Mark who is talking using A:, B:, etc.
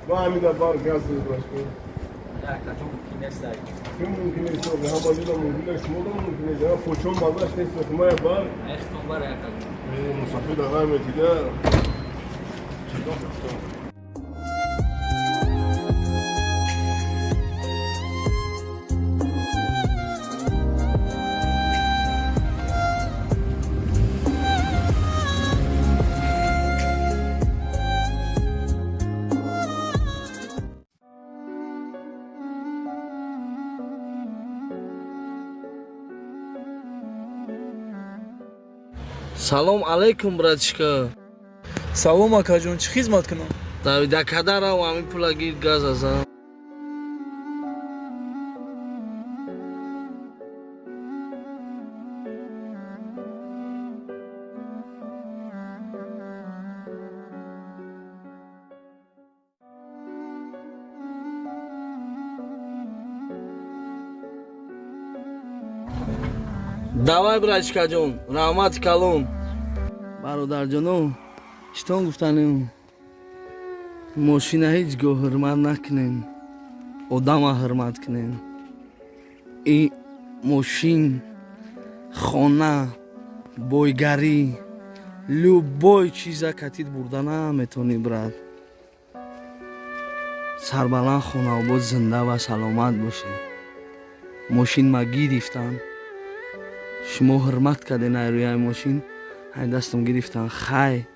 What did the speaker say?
A: Ма ҳамида бар газ брашко.
B: Акаҷон, мумкин нест.
A: Ки мумкин нест, ҳама ҷода мумкин нест, шумо да мумкин нест. Ама почон мазаш нест, ма бар.
B: Эхтон бар, акаҷон.
A: Мусофир дагай метида.
C: Салом алейкум, братишка.
D: Салом, акаҷон, чӣ хизмат кунам?
C: Давида кадарав, ҳамин пула гир, газ азан. Давай, братишкаҷон, раҳмати калон. Бародарҷоно, читон гуфтанем? Мошина ҳеҷ гоҳ ҳурмат накунем, одама ҳурмат кунем. И мошин, хона, бойгарӣ, любой чиза катид бурда наметонӣ, брат. Сарбаланд, хонаобод, зинда ва саломат бошед. Мошин ма гирифтам, шумо ҳурмат карден. Ай рӯяи мошин ай дастам гирифтан, хай.